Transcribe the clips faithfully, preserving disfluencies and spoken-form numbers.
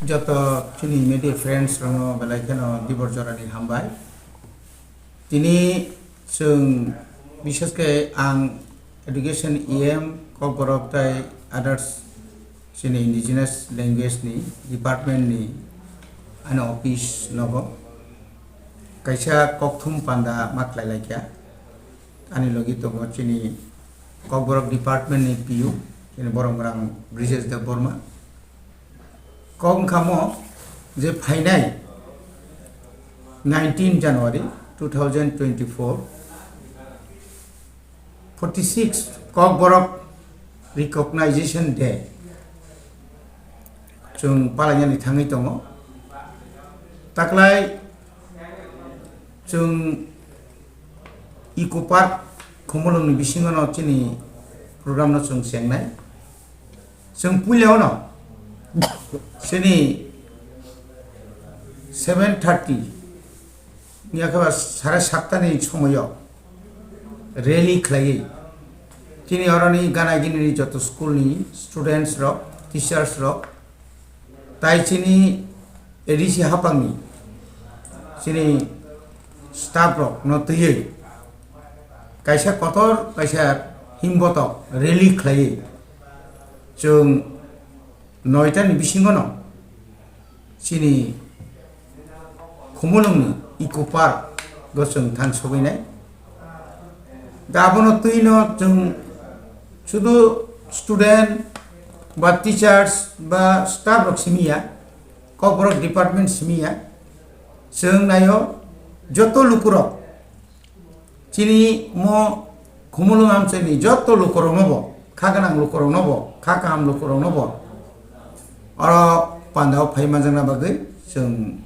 Joto chini media friends rokno belai kheno dibor jorani hambai. Tini chwng, bishesh khe ang education E M, Kokborok tai others chini indigenous language ni department ni ani office nogo kaisa kokthum panda ma khlai laikha. Ani logi tongo chini Kokborok department ni P U, chini borok rang Brijesh Debbarma. Kok wngkha mo je phainai nineteen January two thousand twenty-four, forty-six Kokborok Recognition Day chwng palainani thangwi tongo. Taklai chwng Eco Park Khumulwngni bisingono chini program no chwng chengnai. Chwng puila ono chini seven thirty ni akaba sare satta ni somoyo rally khlaiwi chini oroni gana gini joto school ni students rok, teachers rok, tai chini A D C hapangni chini staff rok no twiwi kaisa kotor kaisa himbotok rally khlaiwi chwng noita ni bisingono chini Khumulwngni Eco Park o chwng thang sogwinai. Da abono twino chwng sudu student ba teachers ba staff rok simi ya, Kokborok department simi ya, chwng naio joto lukurok chini mo Khumulwng amchaini joto lukurokno bo, kha gwnang lukurokno bo, kha kaham lukurokno bo oro pandao phai manjakna bagwi chwng,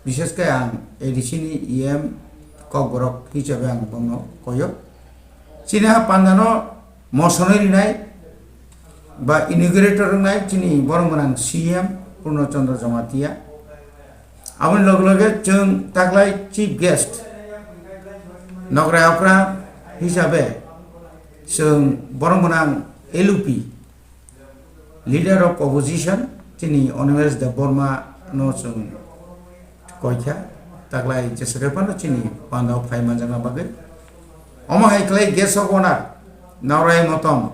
bishesh khe ang A D C ni E M Kokborok hisabe ang bono koyo. Chini ha pandano mosonwi rinai ba inaugurator wngnai chini borok gwnang C M Purno Chandra Jamatia. Aboni loge loge chwng taklai chief guest nokrai okra hisabe chwng borok gwnang L U P leader of opposition chini Animesh Debbarma no chwng koikha, taklai jeswk phano chini pandao phai manjakna bagwi. Omo hai khlai guest of honor Naurai Motom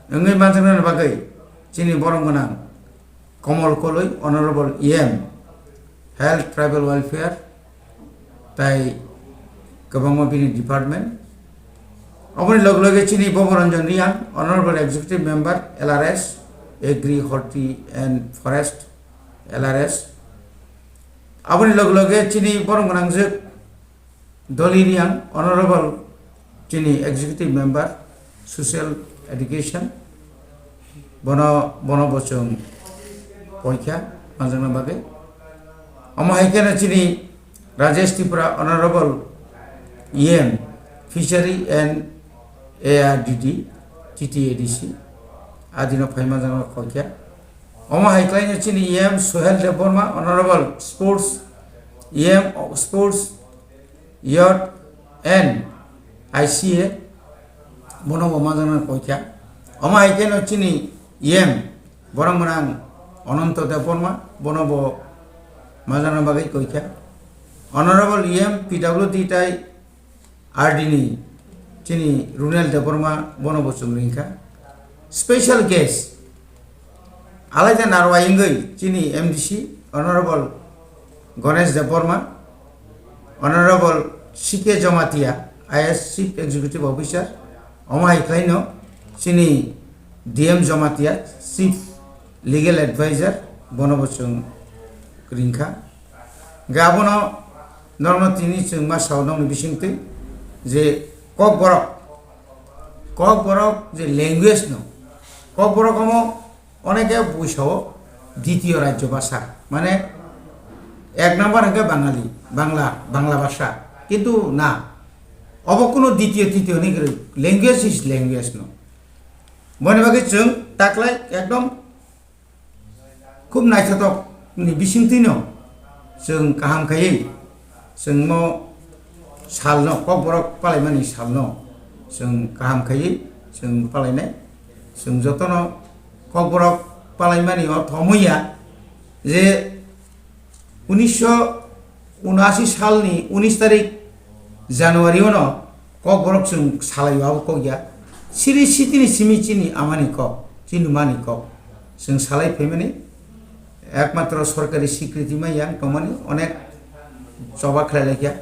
wngwi manjakna bagwi chini borok gwnang Komol Koloi, Honorable E M, Health Tribal Welfare, tai kwbangma bini department. Aboni log loge chini Boboranjan Riang, Honorable Executive Member, L R S, Agri, Horti and Forest, L R S. Aboni log loge chini borok gwnangjak Doli Riang, Honorable chini Executive Member, Social Education, bono, bono bo chwng poikha manjakna bagwi. Omo hai kheno chini Rajesh Tripura, Honorable E M, Fishery and A R D D, T T A D C, adino phai manjakna poikha. Omo hai khlaino chini E M Suhel Debbarma, Honorable Sports, E M Sports, Youth and I C A, bono bo manjakna koikha. Omo hai kheno chini E M borok gwnang Ananto Debbarma, bono bo manjakna bagwi koikha. Honorable E M P W D tai R D ni chini Runel Debbarma, bono bo chwng ringkha. Special guest Alaja narwai wngwi chini M D C Honorable Ganesh Debbarma, Honorable C K Jamatia, I A S Chief Executive Officer, omo hai khlaino chini D M Jamatia, Chief Legal Advisor, bono bo chwng ringkha. Hwnkhe abono norokno tini chwng ma sao nokni bisingtwi je Kokborok, Kokborok je language no, Kokborok omo Oneke buisao ditiyo rajyo bhasha, mane ek number hwnkhe Bangali, Bangla, Bangla bhasha. Kintu na, obo kuno ditiyo, titiyo hwnwi kwrwi. Language is language no. Boni bagwi chwng taklai ekdom khub naithotokni bisingtwino chwng kaham khaiwi chwngno salno, Kokborok palaimani salno chwng kaham khaiwi chwng palainai. Chwng jotono Kokborok palaimani o thomwi ya, Je unisho unashi salni unis tarik January-o no Kokborok chwng salaio, abo kok ya. Siri sitini simi chini amani kok, chini mani kok. Chwng salai phaimani ekmatro sorkari sikriti maya tongmani onek choba khlai laikha.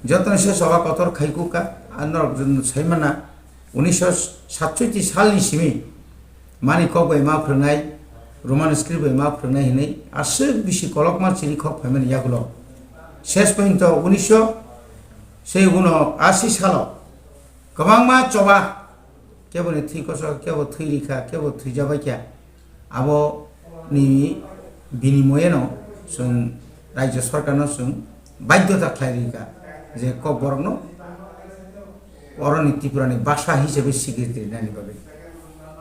Jotoni se choba kotor khai kuk kha, a norok saimana unisho satsoiti salni simi mani kok bai ma phwrwngnai, Roman script bai ma phwrwngnai hinwi aswk bisi kolokma chiri khok phaimani yagulo. Ses pointo unisho sei uno asi salo kwbangma choba, kebo ni thwi koso, kebo thwi rikha, kebo thwijabaikha. Abo ni binimoyeno chwng Rajya Sarkarno chwng baidhyota khlai rikha je Kokborokno oroni Tripurani basa hisabe sikriti rinani bagwi.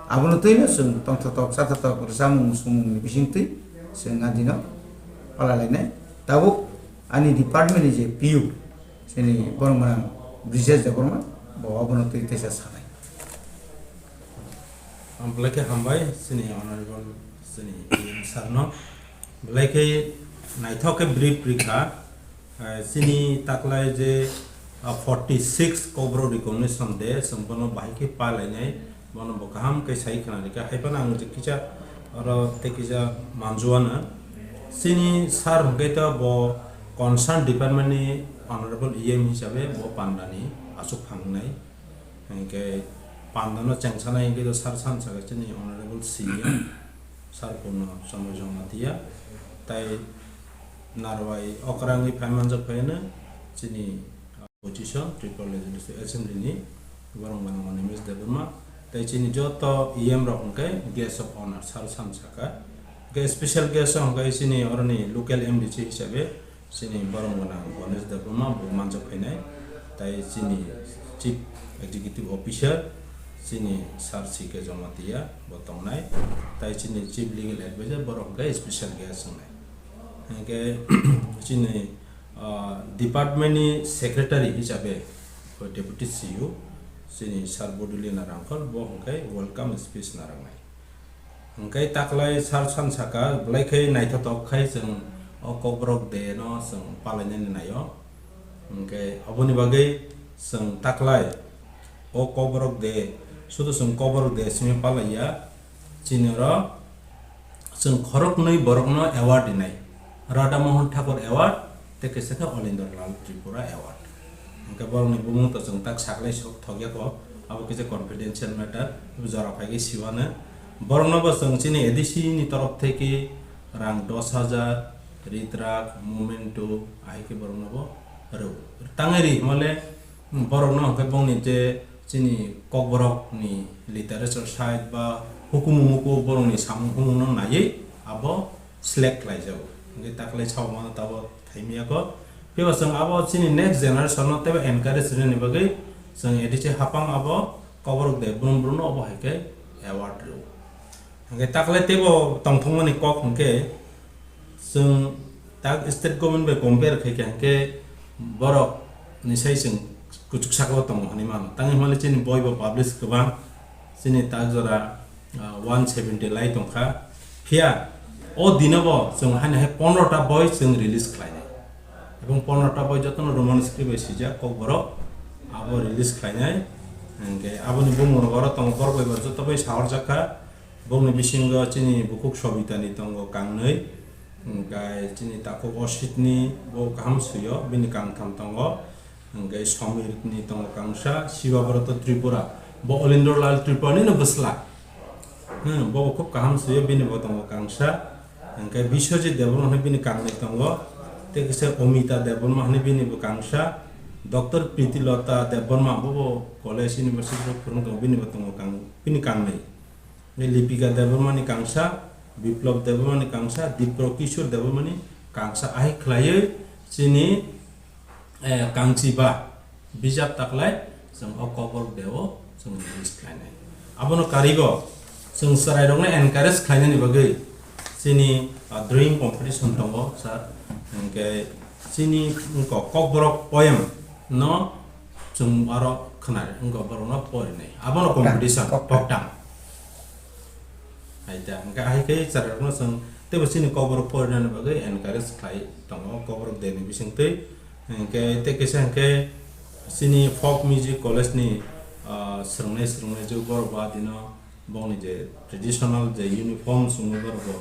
Abono twino chwng tongthotok, chathotok, rwchapmung, swngmungni bisingtwi chwng adino palalainai. Tabuk ani department ni je P U, chini borok mwnang Brijesh Debbarma, bo abono twi teisa sanai. Ang belai khe hambai chini honorable chini E M sir no. Belai khe naithok khe brief rikha. Eh, chini taklai je, ah, forty six Kokborok recognition day, chwng bono bahai khe palainai, bono bo kaham khe sai khna rikha. Hai phano ang je kisa oro tei kisa manjuana. Chini sir hwnkhe to bo concern department ni honorable E M hisabe bo pandani aswk phangnai. Hwnkhe pandano chengsanai hwnkhe to sir sansa khe chini honorable C E M sir Purno Chandra Jamatia, tai narwai okrangwi phai manjak phaino chini, ah, opposition Tripura Legislative Assembly ni borok mwnang Animesh Debbarma, tai chini joto E M rok hwnkhe guest of honor sir sansa kha. Hwnkhe special guest hwnkhe chini oroni local M D C hisabe chini borok mwnang Ganesh Debbarma bo manjak phainai, tai chini Chief Executive Officer chini Sir C K Jamatia bo tongnai, tai chini Chief Legal Advisor borok hwnkhe special guest wngnai. Hwnkhe chini, ah, department ni secretary hisabe Deputy C E O chini Sir Bodolina Rangkhol bo hwnkhe welcome speech narwknai. Hwnkhe taklai sir sansaka belai khe naithotok khai chwng o Kokborok Day no chwng palainani naio. Hwnkhe aboni bagwi chwng taklai o Kokborok Day, sudu chwng Kokborok Day simi palaiya, chini oro chwng khoroknwi borokno award rinai, Radha Mohan Thakur Award tei kaisa khe Olindor Lal Tripura Award. Hwnkhe borokni bumung to chwng tak saklai sok thokya kho, abo kisa confidential matter, jora phai khe siwano. Borokno bo chwng chini A D C ni torof theke rang dos hajar, ritrak, memento, ahai khe borokno bo rw. Tangwi ri hwnmale borokno hwnkhe bongni je chini Kokborok ni literature side ba hukumu muku borokni samung humung no naiwi abo select khlai jago. Hwnkhe taklai sao mano tabo thaimiya kho. Phiya chwng abo chini next generation no teibo encourage rwnani bagwi chwng A D C hapang abo Kokborok Day brum brum no obo hai khe award rw. Hwnkhe taklai teibo tongthokmani kok hwnkhe chwng tak state government bai compare khai khe hwnkhe borok ni sai chwng kuchuk saka o tongo hinwi mano. Tangwi hwnmale chini boi bo publish kwbang, chini tak jora ah, one seventy lai tongkha. Phiya o dino bo chwng haino hai pondro ta boi chwng release khlainai. Ebong pondro ta boi jotono Roman script bai swijak Kokborok, abo release khlainai. Hwnkhe aboni bumung rok oro tongo, borok bai bo joto bai sahorjak kha. Bongni bisingo chini bukhuk Sobitani tongo kangnwi, hwnkhe chini takhuk Ositni bo kaham swio, bini kangtham tongo. Hwnkhe Somirni tongo kangsa, Shibabrata Tripura, bo Olindor Lal Tripura nino bwsla. Hmm, bo khub kaham swiyo, bini bo tongo kangsa. Hwnkhe Biswajit Debbarma hwnwi bini kangnwi tongo. Tei kisa Omita Debbarma hwnwi bini bo kangsa. Doctor Pritilota Debbarma, bo bo college university o phwrwng tongo, bini bo tongo kang-, bini kangnwi. Lipika Debbarmani kangsa, Biplab Debbarmani kangsa, Dipro Kishore Debbarmani kangsa, ahai khlaiwi chini, eh, kangchiba bijap taklai chwng o Kokborok Day o chwng release khlainai. Abono karigo chwng chwrairokno encourage khlainani bagwi chini, ah, drawing competition tongo, sir. Hwnkhe chini wngkok Kokborok poem no chwng aro khwnari, wngkha borokno porinai. Abono Koktang, competition, koktang. Koktang. Hai da, hwnkhe hai khe chwrairokno chwng teibo chini Kokborok porinani bagwi encourage khlai tongo Kokborok Day ni bisingtwi. Hinkhe tei kisa hinkhe chini Folk Music College ni, ah, swrwngnai swrwngnai je borok bo adino bongni je traditional je uniform chumui borok bo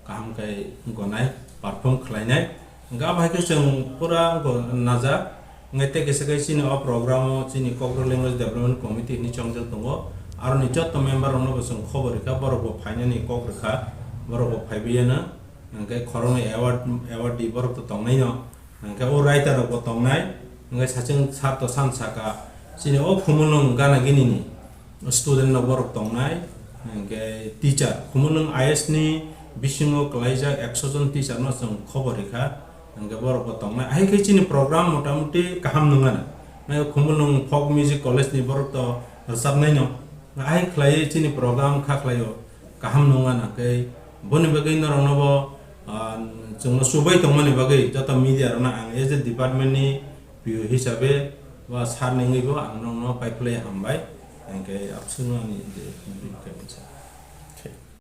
kaham khe gonai, perform khlainai. Hinkhe abo hai khe chwng pura wngkha najak. Hinkhe tei kisa khe chini o program o chini Kokborok Language Development Committee hinwi chongjak tongo. Aroni joto member rokno bo chwng khobor rikha, borok bo phainani kok rikha, borok bo phaibai yano. Hinkhe khoroknwi award, award di borok to tongnaino. Hinkhe o writer rok bo tongnai. Hinkhe sachwng sar to san saka chini o Khumulwng gana gini ni student rok borok tongnai, hinkhe teacher, Khumulwng I S ni bisingo kwlaijak ekso jon teacher no chwng khobor rikha, hinkhe borok bo tongnai. Ahai khe chini program motamuti kaham nung ano. Nai Khumulwng Folk Music College ni borok to rwchapnai no. Ahai khlaiwi chini program kha khlaio kaham nung ano, hinkhe boni bagwi norok no bo, ah, chwngno chubai tongmani bagwi joto media rok no ang as a department ni P O hisabe ba sir nengwi bo ang nokno paiphlai hambai, hinkhe abswkno ani je,